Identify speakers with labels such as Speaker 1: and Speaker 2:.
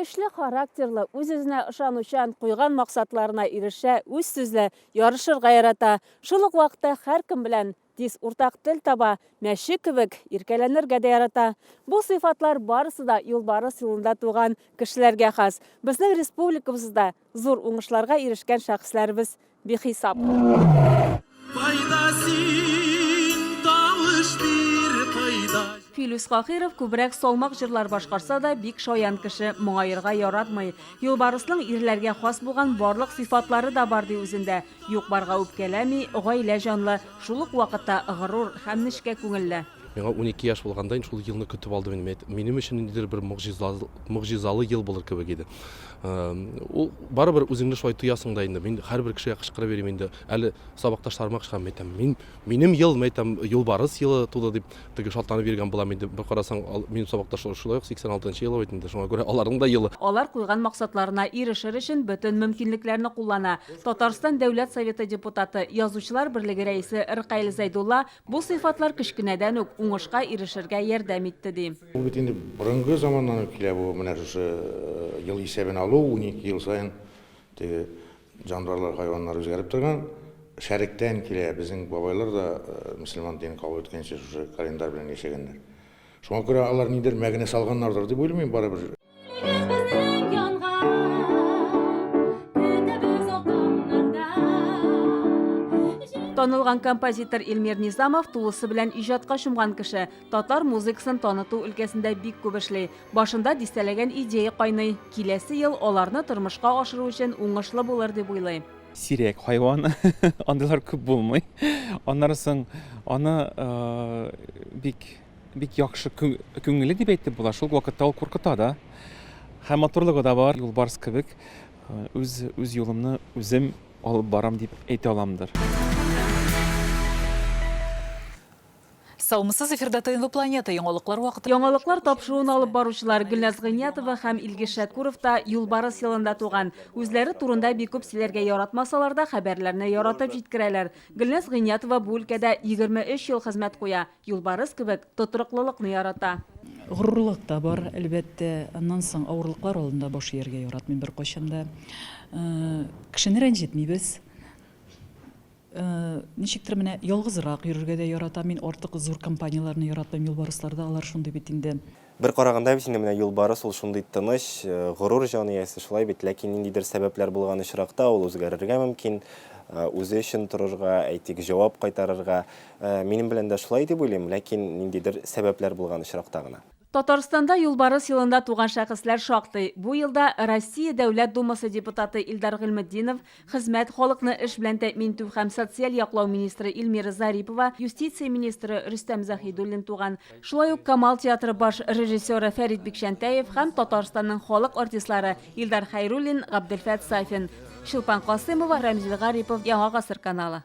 Speaker 1: Көчле характерлы, үз-үзенә ышанучан, куйган максатларына ирешә, үзсүзле, ярышырга ярата. Шул ук вакытта һәркем белән тиз уртак тел таба, мәче кебек иркәләнергә дә ярата. Бу сыйфатлар барысы да юлбарыс юлында туган кешеләргә хас. Безнең республикабызда зур уңышларга ирешкән шәхесләребез бихисап.
Speaker 2: Кайда син, тавыш бир, кайда?
Speaker 1: Филүс Каһиров күбрәк салмак җырлар башкарса да, бик шаян кеше, моңаерга яратмый. Юлбарысның ирләргә хас булган барлык сыйфатлары да бар, ди үзендә. Юк-барга үпкәләми, гаилә җанлы, шул ук вакытта горур һәм нечкә күңелле.
Speaker 3: Миңа 12 яшь булганда инде шул елны көтеп алдым инде. Минем өчен ниндидер бер могҗизалы ел булыр кебек иде. Ул барыбер үзеңне шулай тоясың да инде. Мин һәрбер кешегә кычкырып йөрим инде. Әле сабакташларыма кычкырам, әйтәм, мин минем ел, мин әйтәм, юлбарыс елы туды дип теге шатланып йөргән булам инде. Бер карасаң, минем сабакташлар шулай ук 86 нчы елы бит инде. Шуңа күрә аларның да елы.
Speaker 1: Алар куйган максатларына ирешер өчен бөтен мөмкинлекләрне куллана. Татарстан Дәүләт Советы депутаты, Язучылар берлеге рәисе Ркаил Зәйдулла Бу сыйфатлар кечкенәдән үк уңышка ирешергә ярдәм итте, ди.
Speaker 4: Ул бит инде борынгы заманнан ук килә бу, менә шушы ел исәбен алу, 12 ел саен теге җанварлар, хайваннар үзгәреп торган. Шәрыктән килә, безнең бабайлар да мөселман динен кабул иткәнче шушы календарь белән яшәгәннәр. Шуңа күрә алар нидер мәгънә салганнардыр дип уйлыйм мин барыбер.
Speaker 1: Танылган композитор Эльмир Низамов тулысы белән иҗатка чумган кеше. Татар музыкасын таныту өлкәсендә бик күп эшли. Башында дистәләгән идея кайный. Киләсе ел аларны тормышка ашыру өчен уңышлы булыр дип уйлый.
Speaker 5: Сирәк хайван, андыйлар күп булмый. Аннары соң аны бик Бик яхшы күңелле дип әйтеп була. Шул ук вакытта ул куркыта да. Һәм матурлыгы да бар. Юлбарыс кебек үз үз юлымны үзем алып барам дип әйтә аламдыр.
Speaker 6: Саумысыз, эфирда ТНВ Планета, яңалыклар вакыты.
Speaker 1: Яңалыклар тапшыруын алып баручылар Гөлназ Гыйниятова һәм Илгиз Шәкүров та Юлбарыс елында туган. Үзләре турында бик күп сөйләргә яратмасалар да, хәбәрләрне яратып җиткерәләр. Гөлназ Гыйниятова бу өлкәдә 23 ел хезмәт куя. Юлбарыс кебек тотрыклылыкны ярата.
Speaker 7: Горурлык та бар, әлбәттә. Аннан соң авырлыклар алдында баш ияргә яратмыйм беркайчан да. Кешене рәнҗетмибез. Ничектер менә ялгызрак йөрергә дә яратам мин. Артык зур компанияләрне яратмыйм. Юлбарыслар да алар шундый бит инде.
Speaker 8: Бер караганда бит инде менә юлбарыс ул шундый тыныч, горур җан иясе, шулай бит, ләкин ниндидер сәбәпләр булган очракта ул үзгәрергә мөмкин, үзе өчен торырга, әйтик, җавап кайтарырга. Минем белән дә шулай дип уйлыйм, ләкин ниндидер сәбәпләр булган очракта гына.
Speaker 1: Татарстанда юлбарыс елында туган шәхесләр шактый. Бу елда Россия Дәүләт Думасы депутаты Илдар Гыйльметдинов, Хезмәт, халыкны эш белән тәэмин итү һәм социаль яклау министры Эльмира Зарипова, юстиция министры Рөстәм Заһидуллин туган. Шулай ук Камал театры баш режиссеры Фәрит Бикчәнтәев һәм Татарстанның халык артистлары Илдар Хәйруллин, Габделфәт Сафин. Чулпан Касыймова, Рәмзил Гарипов, Яңа гасыр каналы.